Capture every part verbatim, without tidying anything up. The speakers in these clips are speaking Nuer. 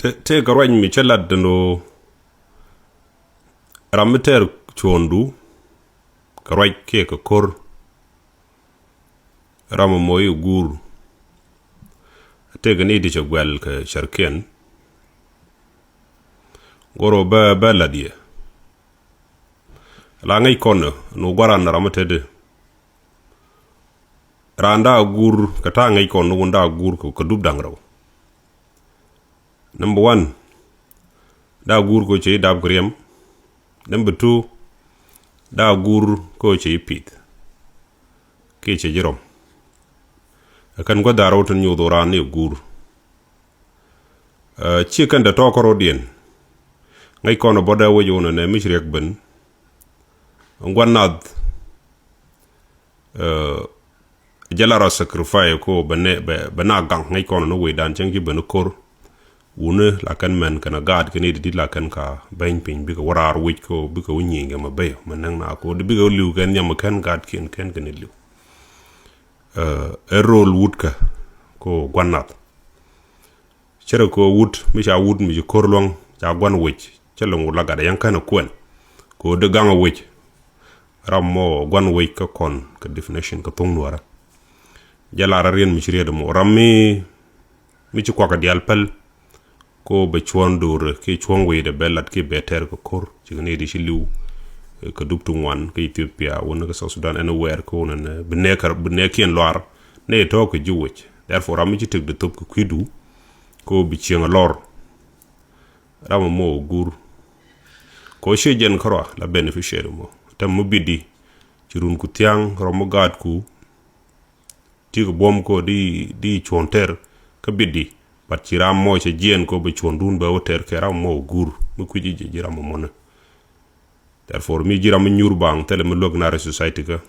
Tëë kɛ ruac mi cä lat dändɔ. Ram mi tɛr cuɔ̱ndu kɛ ruac kiɛ kɛ ko̱r, ram mi moc i̱ guur. Tëë kɛ ni ti cɛ guɛl kɛ cärkiɛn. Go̱r ɔ bä bä lat yɛ. La ŋäc kɔn nu gua̱ran ram mi tɛt. Raan da̱a̱ guur kɛ ta̱a̱ ŋäc kɔn nu wun da̱a̱ guur kɛ dup da̱ŋ rɛw. Number one, da̱a̱ guur kɛ cɛ i̱ dap kɛ riɛm. Number two, da̱a̱ guur kɛ cɛ i̱ pith kiɛ cɛ ji̱ rɔm. Ɛ kɛn gua̱th da̱a̱ rɛw tin nyuuth ɣöö raan ni guur. Ci kɛn dee tɔɔk kärɔ̱diɛn. Ŋäc kɔn bɔdɛ wec wun ɛnɛ mi ci riɛk ben. Ŋuan nath. Jɛ la rɔ sacrifice ko bɛ na gaŋ ŋäc kɔn ni wecdan cäŋ ci ben ko̱r. Wuni la kɛn mɛn kɛn a gaat kɛn i̱ di la kɛn ka beny piny bikɛ wä raar wec ko bikɛ wä nyieny kɛ ma bey mɛ nɛŋ na ko di bikɛ wä liw kɛn nhiam kɛn gaat kiɛn kɛn kɛn i̱ liw. Ɛ rol wut kä ko guan nath. Cärɛ kɛ wut mi ca wut mi ci ko̱r luäŋ ca guan wec cä loŋ wut la gat a yɛn känɛ kuɛn. Kɛ wut di gaŋ a wec. Ram mɔ guan wec kä kɔn kɛ definition kɛ thoŋ nuɔrä. Jɛ lar a rien mi ci riet mɔ ram mi mi ci kuak a dial päl. Ko bɛ cuɔ̱n do̱rɛ kiɛ cuɔ̱n wecdɛ bɛ lat kiɛ bɛ tɛr kɛ ko̱r ci kɛ ni di ci li̱w. Kɛ dup ti ŋuan kä Ethiopia wun kä South Sudan anywhere kɛ wun bi nɛ kiɛn luar. Nɛ tɔ̱ kɛ ji̱ wec. Therefore ram mi ci tek di thop kɛ kui̱du. Ko bi cieŋ a lɔr. Ram mɔ guur. Ko cie jɛn kärɔa la beneficiary mɔ tɛm mɔ bidi. Ci run ku thiaŋ rɔm mɔ gaatku. Ti kɛ buɔ̱m ko di di cuɔ̱n tɛr kä bidi. But ci ram mɔ cɛ jiɛn ko bɛ cuɔ̱n dun bɛ wä tɛr kɛ ram mɔ guur mi kui̱ ji̱ ji̱ ram mɔ mɔnɛ. Therefore mi ji̱ ram mi nyuur baŋ thilɛ mi luäk na rɛ society kä.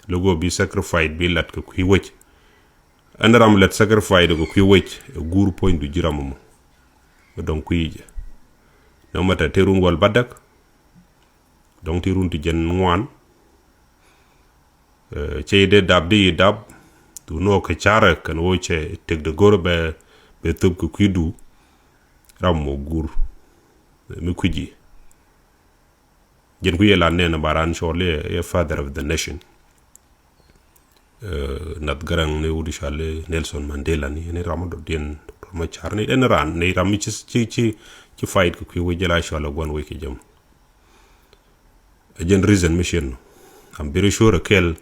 Logo bi sacrifice bi lat kɛ kui̱ wec. Ɛn ram lät sacrifice kɛ kui̱ wec ɛ guur puɔ̱ny du ji̱ ram mɔ. Mɛ dɔ̱ŋ kui̱ jɛ. No matter te run wal badäk. Dɔ̱ŋ ti run ti jɛn ŋuan. Cɛ yi dee dap di yi dap. Du nɔ kɛ carɛ kɛn wä cɛ tek de go̱r bɛ bɛ thop kɛ kui̱ du. Ram mɔ guur. Mi kui̱ ji̱. Jɛn ku yɛ la nɛn ba ran cɔl yɛ father of the nation. Nath Garaŋ ni wut cɔl Nelson Mandela ni ni ram dɔ diɛn dɔr ma car ni den ran ni ram mi ci ci ci ci fight kɛ kui̱ wec jɛ la cɔl guan wec kɛ jɛm. Jɛn reason mi cien. I'm very sure kɛl.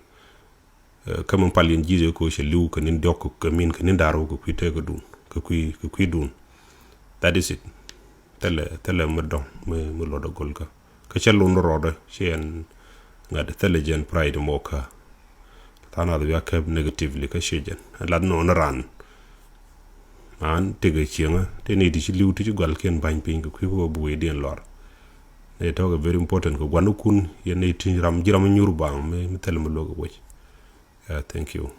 Kä min pal yɛn ji̱th ɛ ko cɛ li̱w kɛ ni̱n diɔ̱k kɛ min kɛ ni̱n da̱r wä kɛ kui̱ tëkädun kɛ kui̱ kɛ kui̱dun. That is it. Thilɛ thilɛ mi dɔ̱ŋ mi mi luɔt ɛ go̱l kä kä cɛ lun rɔɔdɛ ci ɛn ŋa̱t thilɛ jɛn pride mɔ kä. Than ath wiak käp negatively kä ci jɛn ɛn lat nɔɔni ran. Man tekɛ cieŋä te ni ti ci li̱w ti ci gual kiɛn ba̱ny piny kɛ kui̱ kɛ wä bi wecdiɛn lɔr. Ni tɔ̱ kɛ very important kɛ guanikun yɛn ni ti ram ji̱ ram nyur baŋ mi mi thilɛ mi luɔk kɛ wec. Yeah, thank you.